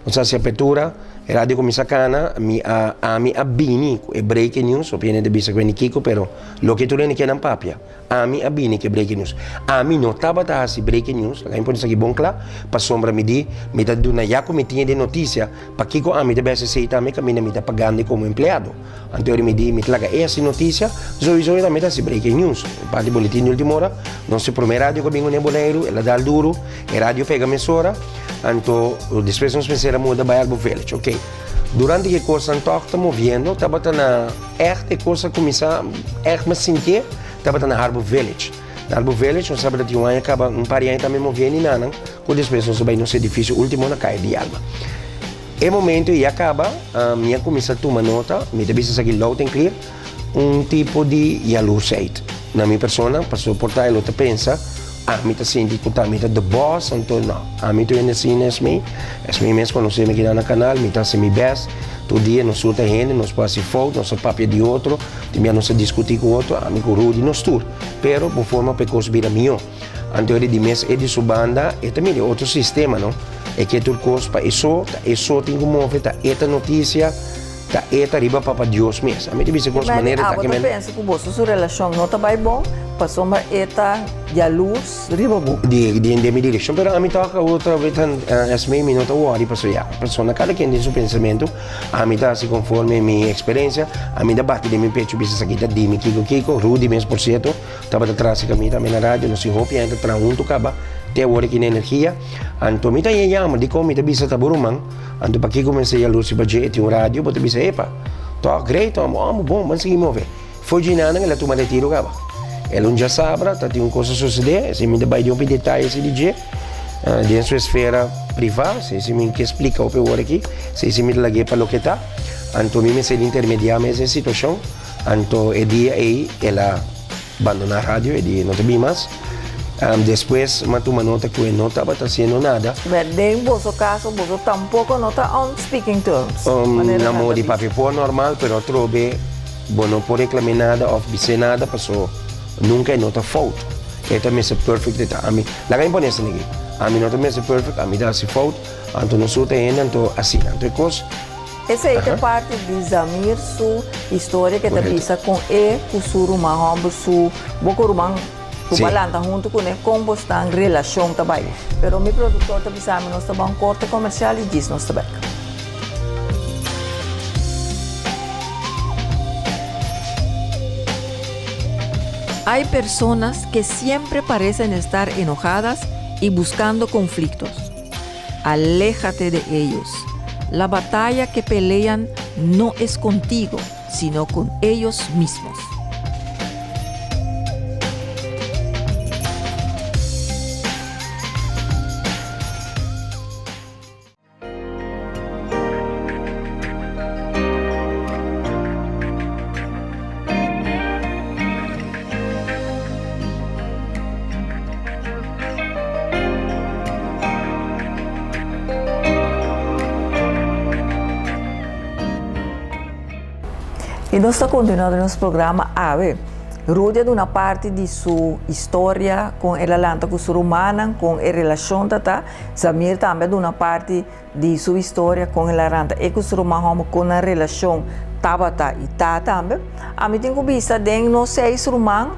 nos a hasi apertura, e radio kuminsá kana, mi a ami a bini ku e breaking news, hopi hende ta bisa ku e ni kiko, pero loke tur hende kier nan papia, ami a bini ku e breaking news. Ami no tabata hasi breaking news, laga mi pone esaki bon kla, pasobra mi di, mi ta duna ya ku mi tin e den notisia, pakiko ami ta bes esei tambe kaminda mi ta pagando komo empleado. Anto mi di, mi ta laga e hasi notisia, zoizo e tambe ta hasi breaking news. E parti boletin di ultima ora, nos e prome radio ku a bin ku ne Boneiru, el a dal duru, e radio pega mesora, anto despues nos mester a muda bai Arbo Village. Ok, durante ku e kosnan tòg ta moviendo, tabata na ègt e kos a kuminsá, ègt mi a sintié, tabata na Harbo Village. Na Harbo Village nos tabata tin un aña kaba, un par di aña tambe moviendo i nanan, ku despues nos a bai nos edifisio ultimo na Kaya di Alma. E momento ei a kaba, mi a kuminsá tuma nota, mi ta bisa esaki loud and clear, un tipo di yalursheid na mi persona, pasobra por ta e lo ta pensa. Ami ta sinti ku ta mi ta the boss, anto no. Ami tur hende asina es mi. Es mi mes konosé mi keda na kanal, mi ta hasi mi best. Tur dia nos tur ta hende, nos por hasi fout, nos ta papia di otro, tin bia nos ta diskutí ku otro, ami ku Rudy nos tur. Pero bo forma pa e kos bira mihó. Anto eri di mes e di su banda e ta mira e otro sistema no. E ke tur kos pa e so, ta e so tin ku move, ta e ta notisia. Ta e ta riba Papa Dios mes. Ami ta bisa kos manera ta Abo ta pensa ku boso su relashon no ta bai bon pasobra e ta yalurs riba bo. Di di den mi direkshon pero ami tok otro bes ta esmei mi no ta wòri pasobra ya persona kada ken tin su pensamentu ami ta hasi konforme mi eksperensia ami ta bati den mi pechu bisa esaki ta di mi kiko kiko Rudy mes por sierto tabata tras e kaminda tambe na radio nos tin hopi aña ta traha huntu kaba te awor aki na energia anto mi ta yama dikon mi ta bisa ta bo ruman. Anto pakiko mester yalur si pa dje e tin un radio bo ta bisa epa tok great homber homber bon ban sigui move for dje nan el a tuma retiro kaba el un djasabra ta tin un kos a sosode esei mi ta bai den hopi detaye si di dje den su esfera priva esei si mi ke splika hopi awor aki esei si mi ta lag'e pa loke ta anto mi mester intermedia mes e situashon anto e dia ei el a Bandoná radio e di no ta bin mas. Despues m'a tuma nota ku e no tabata hasiendo nada. Ber, den boso kaso boso tampoko no ta on speaking terms, manera Na nan ta modo di bisa. papia por normal, pero atrobe bo no por reklam'é nada òf bis'é nada paso nunka e no ta fout. E ta mester perfect e ta. Ami, laga mi pone esaki, ami no ta mester perfect, ami ta hasi fout, anto nos tur ta hende, anto asina. Anto e kos. Esei ta parti di Zamir su historia ke ta bisa kon e ku su ruman hòmber su boko ruman ku bo a lanta huntu kuné kon bo stan relashon ta bai. Pero mi produktor ta bisa mi nos ta bai un korte komersial i djis nos ta bèk. Hay personas que siempre parecen estar enojadas y buscando conflictos. Aléjate de ellos. La batalla que pelean no es contigo, sino con ellos mismos. I nos ta kontinuá den nos programa awe. Rudy a duna parti di su historia kon el a lanta ku su rumannan, kon e relashon ta ta. Zamir tambe a duna parti di su historia kon el a ranta e ku su ruman hòmber kon nan relashon tabata i ta tambe. Ami tin ku bisa den nos seis ruman,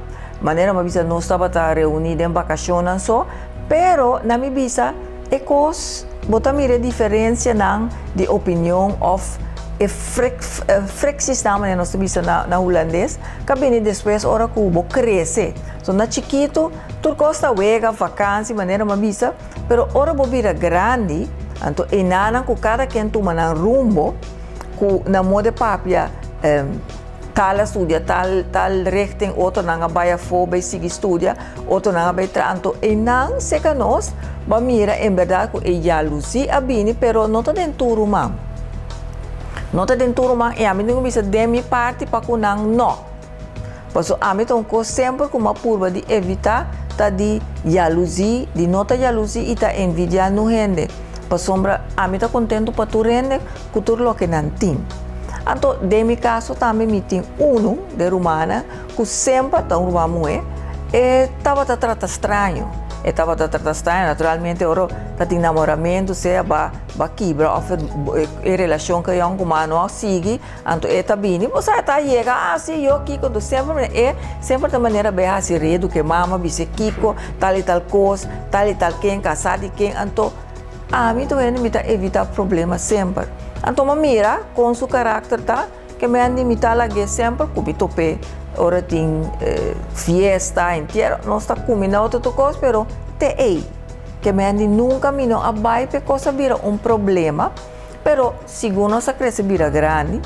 manera mi a bisa nos tabata reuní den bakashonnan so, pero na mi bisa e kos bo ta mira e diferensianan di opinion òf e friksisnan manera nos ta bisa na hulandes ka bini despues ora ku bo krese. So na chikitu tur kos ta wega, vakansi manera mi a bisa. Pero ora bo bira grandi, anto enanan ku kada ken tuma nan rumbo, ku nan moda papia tal a studia tal tal richting, otronan a bai afó bai sigui studia, otronan a bai traha, anto enan seka nos bo a mira en bèrdat ku e yalusí a bini, pero no ta den tur ruman. No ta den tur ruman i ami tin ku bisa den mi parti pa ku nan no. Pasobra ami ta un kos semper ku mi a purba di evitá ta di yaluzí, di no ta yaluzí i ta envidiá nu hende, pasobra ami ta kontentu pa tur hende ku tur loke nan tin. Anto, den mi kaso tambe mi tin unu den rumannan ku semper ta un ruman muhé, e tabata trata straño, e tabata trata straño, naturalmente ora ta tin namoramentu sea ba ba kibra òf e relashon ku e yònkuman no a sigui, Anto e ta bini, bo sa e ta yega, ah si yo kiko, anto semper manera e semper ta manera bay hasi redu ke mama bis'e kiko, tal i tal kos, tal i tal ken, kasá di ken, anto ami ta wende mi ta evitá problema semper. Anto mi a mira kon su karakter ta, ke mi a limitá lag'é semper ku mi top'é ora tin fiesta, entiero, nos ta kuminá otro tur kos, pero te ei, ke mi a di nunka mi no a bai p'e kos a bira un problema. Pero segun nos a krese bira grandi,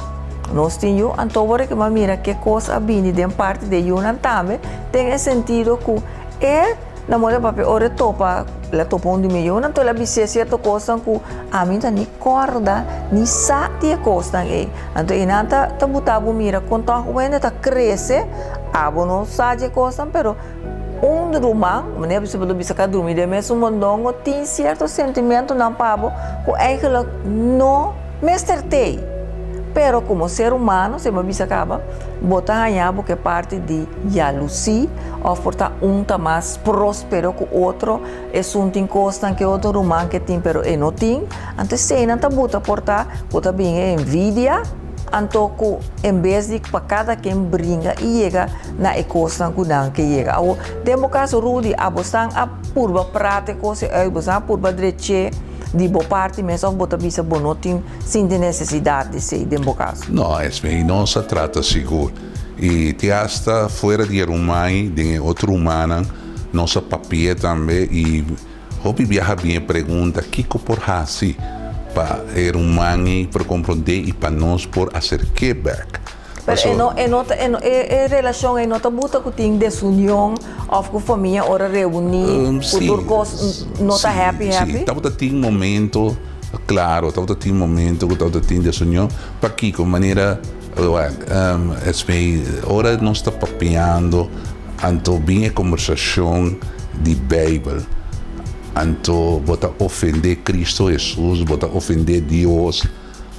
nos tin yu, anto ora ku bo a mira ke kos a bini den parti di e yunan tambe, den e sentido ku e na moda papia ora e topa, el a topa un di mi yunan, anto el a bis'é sierto kosnan ku ami no ta ni kòrda ni sa di e kosnan ei. Anto einan ta ta buta bo mira kon tòg wende ta krese, abo no sa di e kosnan, pero. Un ruman, manera bo por bisa ka drumi den mesun mondongo, tin sierto sentimentonan pa bo ku eigenlijk no mester tei. Pero komo ser humano, si bo bisa kaba, bo ta haña bo ku e parti di yalusí òf por ta un ta mas próspero ku otro, esun tin kosnan ku e otro ruman ke tin pero e no tin. Anto eseinan ta buta por ta ku ta bin e envidia. Anto ku en bes di pa kada ken bringa i yega na e kosnan ku nan ke yega. Awor, den bo kaso Rudy, abosnan a purba prata e kos ei uit, bosnan a purba drech'é di bo parti mes òf bo ta bisa bo no tin sinti nesesidat di esei den bo kaso? No, esei no sa trata sigur. I te asta fuera di e ruman den e otro rumannan nos a papia tambe i Hopi biaha bin e pregunta kiko por hasi pa e ruman ei por komprondé i pa nos por aserk'é bèk. Pero e no e no ta e no e e relashon ei no ta buta ku tin desunion òf ku famia ora reuní ku tur kos no ta happy happy? Sí, tabata tin momento, klaro, tabata tin momento ku tabata tin desunion. Pakiko? Manera wèl, esei ora nos ta papiando. Anto bin e kombersashon di Beibel. Anto bo ta ofendé Kristu Hesus, bo ta ofendé Dios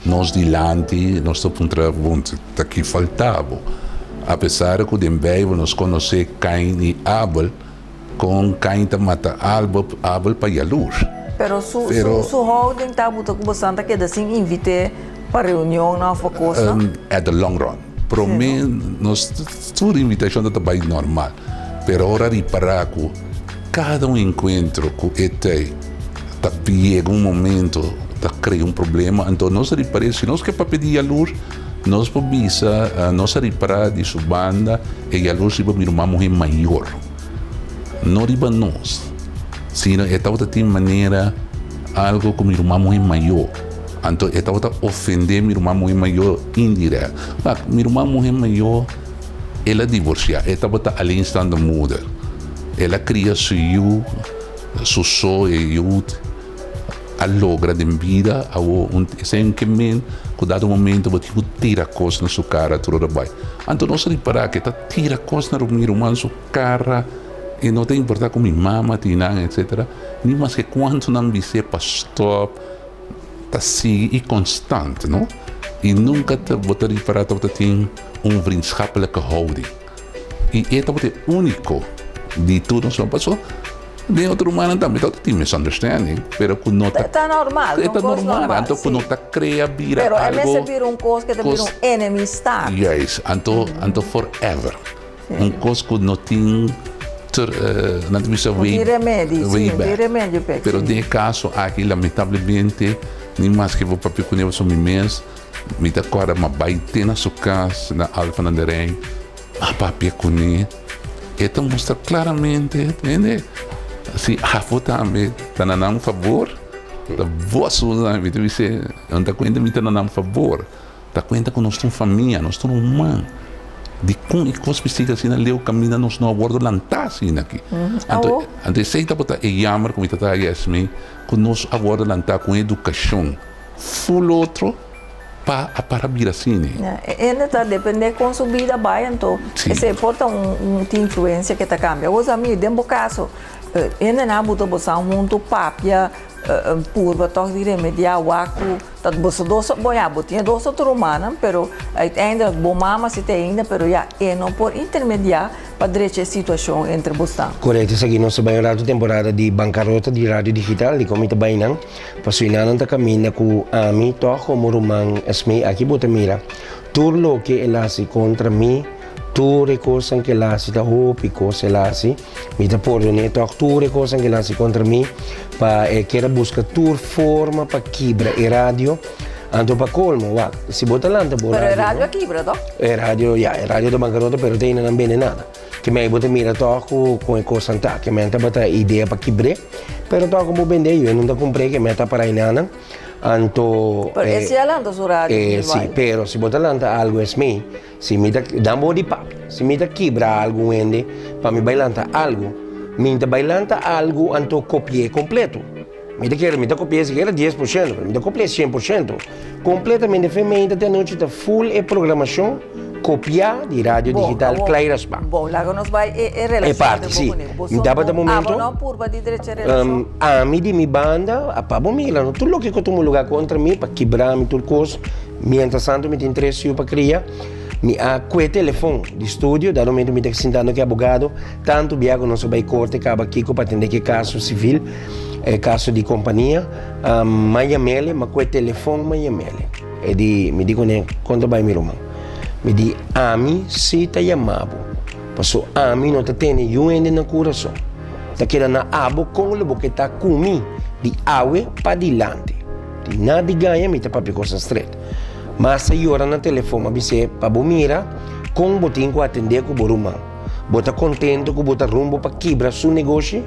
nos dilanti, nos ta puntra bo, ta ki falta bo? Apesar ku den Beibel nos konosé Kain i Abel, kon Kain ta mata Abel pa yalurs. Pero su su houding ta buta ku bosan ta keda sin invit'é pa reunionnan òf pa kosnan? At the long run. Promé nos tur invitashon ta bai normal, pero ora ripará ku kada un enkuentro ku e tei ta yega un momento ta krea un problema, anto nos a ripar'é si nos ke papia di yalurs nos por bisa nos a ripará di su banda e yalurs riba mi ruman muhé mayor, no riba nos, sino e tabata tin manera algo ku mi ruman muhé mayor. Anto e tabata ofendé mi ruman muhé mayó indirèkt. Wak, mi ruman muhé mayó, el a divorsiá, e tabata alleenstaande moeder. El a kria su yu, su so, e yu a logra den bida. Awor, un esei un ke men ku dado momento bo tin ku tira kos na su kara tur ora bai. Anto nos a ripará ku e ta tira kos na mi ruman su kara, e no ta importá ku mi mama tin nan, etsetera. Ni maske kuantu nan bis'é pa stòp. Ta sigui i constant, no? I nunca ta bo ta ripara tabata tin un vriendschappelijke houding. I e tabata e unico di tur nos ruman. Paso den otro rumannan tambe tabata tin misunderstanding, pero cu no ta. Ta normal, E ta normal, anto cu no ta crea bira algo. Pero e mester bira un cos cu ta bira un enemistad. Juist, anto anto forever. Un kos ku no tin ter nan ta bisa way No tin remedi, way si, no back. tin remedio p'e, Pero si. den e kaso aki lamentablemente ni maske bo papia kuné pasobra mi mes mi ta kòrda m'a bai te na su kas na Alphen aan de Rijn a papia kuné e ta mustra klaramente hende si afo tambe ta na nan fabor ta bo asuntu tambe mi ta bis'é nan ta kuenta mi ta na nan fabor. Ta cuenta cu nos ta un famia, nos ta un ruman. Dicon e cos bisti asina leu caminda nos no a wordo lanta asina aki? Anto, anto esey tabata e jammer cu mi ta traha Yasmin, cu nos a wordo lanta cu un educacion full otro pa a para bira asina. E hende ta depende con su bida bay, anto esey por ta un un tin influencia cu ta cambia. Awor Zamir, den bo caso, hendenan a buta bosan hunto papia purba toch di remedia wak cu Ta boso dos bo ya bo tin e dos otro rumannan pero uiteindelijk bo mama si ta ainda pero ya e no por intermedia pa drecha e situacion entre bosnan. Korekto esaki nos ta bai un ratu temporada di bankarota di radio digital di kon mi ta bai nan pasobra nan ta kaminda ku ami tòg komo ruman Esmee aki bo ta mira tur loke el hasi kontra mi tur e kosnan ku el hasi ta hopi kos el hasi Mi ta pordon'é tòg tur e kosnan ku el hasi kontra mi, pa e keda buska tur forma pa kibra e radio. Anto pa kolmo, wak, si bo ta lanta bo Pero e radio, radio no? a kibra, tòg? E radio, ya, e radio ta bankarota, pero te ainda nan bende nada. Ke mei bo ta mira tòg ku kon e kosnan ta. Ke mei tabata e idea pa kibr'é, pero tòg ku bo bend'é, yu e no ta kumpr'é, ke mei ta para enanan. Anto, Pero e si a lanta su radio, e si, meanwhile. pero si bo ta lanta algu esmei, Si mi ta dan bo di papia, si mi ta kibra algu hende pa mi bai lanta algu, mi ta bai lanta algu anto kopi'é kompleto. Mi ta kere mi ta kopi'é sikiera 10%, pero mi ta kopi'é 100%. Kompletamente fe meinta te anochi ta full e programashon. kopiá di Radio Bon, Digital awor, Kleiraspa. bon, laga nos bai e e E relashon parti, den sí. bo kuné. Bo Mi so tabata bo momento, abo no purba di drecha e relashon? Ami di mi banda, a pa bo mira, no tur loke ku tuma lugá kontra mi pa kibra mi tur kos, mientras tanto mi tin tres yu pa kria, mi a kue telefon di studio, dado momento mi ta sintando ku e abogado, tantu bia ku nos a bai korte kaba kiko pa atende ku e kaso sivil, e kaso di kompania, m'a yam'ele, m'a kue telefon m'a yam'ele. E di, mi di kuné, kon ta bai mi ruman? Mi di, ami si ta yama bo, paso ami no ta tene yu hende na kurason. Ta keda na abo kon lo bo ke ta ku mi di awe padilanti. Di nada di gaña mi ta papia kosnan stret. Mas ta yora na telefon, m'a bis'é, pa bo mira kon bo tin ku atendé ku bo ruman. Bo ta kontento ku bo ta rumbo pa kibra su negoshi?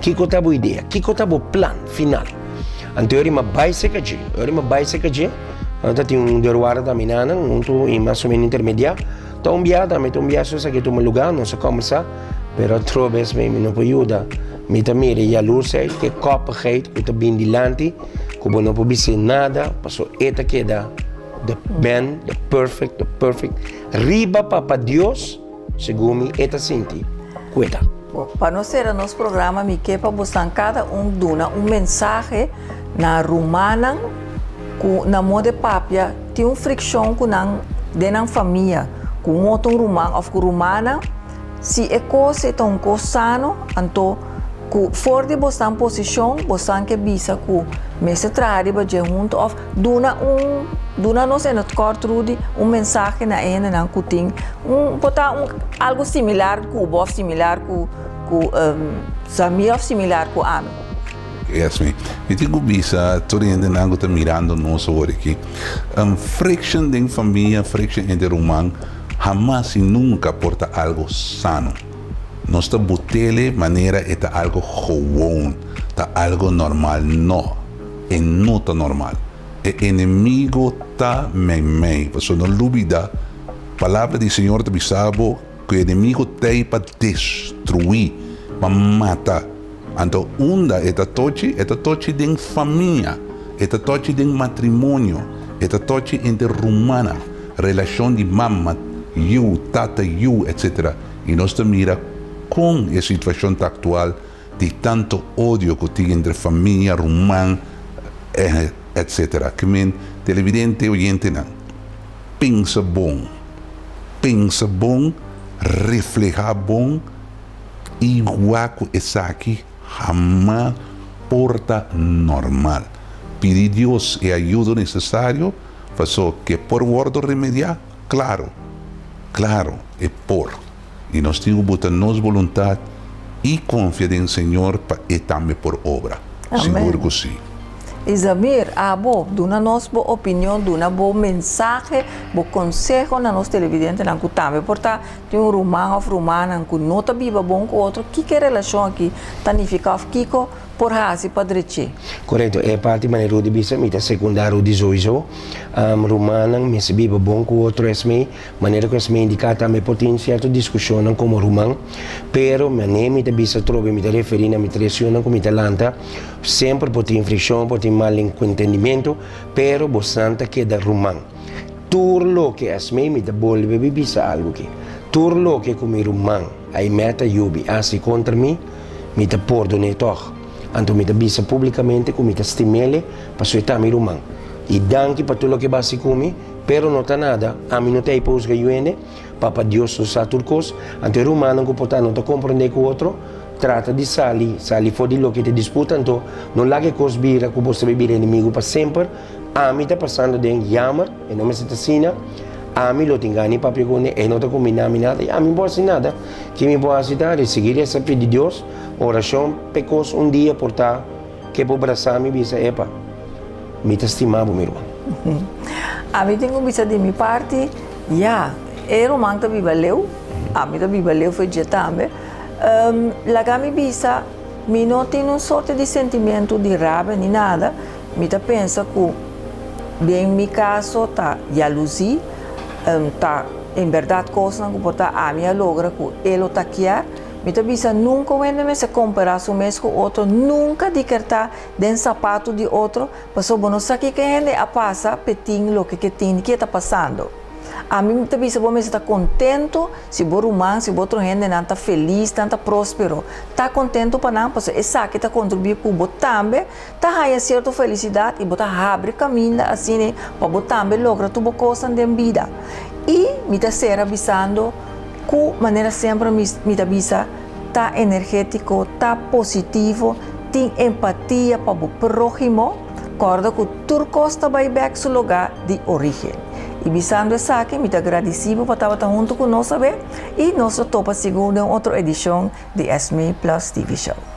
Kiko ta bo idea? Kiko ta bo plan final? Anto e ora mi a bai serka dje. E ora mi a bai serka dje, nan ta tin un deurwaarder ta mina nan, huntu i mas o meno intermediá. Ta un bia tambe, ta un bia so esaki tuma lugá, nos a kòmbersá, pero otro bes mi no por yuda. Mi ta mira e yaloersheid, e koppigheid ku ta bin dilanti, ku bo no por bis'é nada, pasobra e ta keda the man, the perfect, the perfect, riba Papa Dios. Segun mi e ta sinti ku e ta. Bo, pa nos sera nos programa mi ke pa bosan kada un duna un mensahe na rumannan ku na moda e papia tin un frikshon ku nan den nan famia ku un otro ruman òf ku rumannan si e kos ei ta un kos sano anto ku for di bosan posishon bosan ke bisa ku mester traha riba dje huntu òf duna un duna nos en het kort Rudy un mensahe na e hendenan ku tin un por ta un algu similar ku bo òf similar ku ku Samir òf similar ku ami. Yes mi. Mi tin ku bisa tur e hendenan ku ta mirando nos awor aki, friction den famia, friction entre ruman hamas i nunka por ta algu sano. Nos ta butele manera e ta algo gewoon, ta algo normal. No, e no ta normal. E enemigo ta meimei. Pasobra no lubida, Palabra di Señor ta bisa bo ku e enemigo t'ei pa destruí, pa mata. Anto unda e ta tochi? E ta tochi den famia, e ta tochi den matrimonio, e ta tochi entre rumannan, relashon di mama, yu, tata, yu, etcetera. I nos ta mira kon e situashon ta aktual di tantu odio ku tin entre famia, ruman, etc. Ke men, televidente, oyentenan, pensa bon, pensa bon, reflehá bon i wak ku esaki hamas por ta normal. Pidi Dios e ayudo nesesario paso ke por wòrdu remediá. Claro, claro, e por. Y nos tin cu buta nos boluntad y confia den Señor pa E tambe por obra. Sigur Amen. cu si. Izamir, abo, duna nos bo opinion, duna bo mensahe, bo conseho na nos televidentenan cu tambe por ta tin un ruman of rumannan cu no ta biba bon cu otro, kico e relacion aki ta nifica of kico por haci pa dreché. Correcto, e parti manera Rudy bisa mi ta secunda Rudy souiso. Rumannan mester biba bon cu otro esmey, manera cu esmey indica tambe por tin cierto discusionnan como ruman, pero manera mi ta bisa atrobe mi ta referi na mi tres yunan cu mi ta lanta, semper por tin friccion, por tin malencuentendimento, pero bosnan ta keda ruman. Tur loke esmey mi ta bolbe bisa algo aki, tur loke cu mi ruman Aimee ta yubi haci contra mi, Mi ta pordon'é tòg. Anto mi ta bisa públikamente ku mi ta stim'el pasobra e ta mi ruman. I danki pa tur loke bo a hasi ku mi, pero no ta nada, ami no ta ei pa husga yu hende, Papa Dios lo sa tur kos. Anto e rumannan ku por ta no ta komprondé ku otro, trata di sali, sali for di loke ta disputa, anto no laga e kos bira ku boso ta bai bira enemigu pa semper. Ami ta pasando den yamer, e no mester ta asina. Ami lo tin gana di papia ku ne, e no ta kumbina mi nada, i ami no por hasi nada. Ki mi por hasi ta risibi resa pidi Dios orashon p'e kos un dia por ta ke por brasa mi bisa, Epa, mi ta stima bo, mi ruman. Ami tin ku bisa di mi parti, ya, e ruman ta biba leu, ami ta biba leu for dje tambe. Laga mi bisa, mi no tin un sorte di sentimentu di rabia ni nada, Mi ta pensa ku den mi kaso ta yalusí, ta en bèrdat kosnan ku por ta ami a logra ku e lo ta kier. Mi ta bisa nunka un hende mester kompará su mes ku otro, nunka di ker ta den sapatu di otro, pasobra bo no sa kiko e hende a pasa p'e tin loke ke tin, ke ta pasando. Ami ta bisa bo mester ta kontentu si bo ruman, si bo otro hendenan ta felis, nan ta próspero. Ta kontentu pa nan pasobra esaki ta kontribuí ku bo tambe ta haña sierto felisidat i bo ta habri kaminda asina pa bo tambe logra tur bo kosnan den bida. I mi ta sera bisando ku manera semper mi ta bisa ta energétiko, ta positivo, tin empatia pa bo próhimo, kòrda ku tur kos ta bai bèk su lugá di orígen. I bisando esaki mi ta gradisí bo pa tabata huntu ku nos awe i nos lo topa sigur den otro edishon di Esmee Plus TV Show.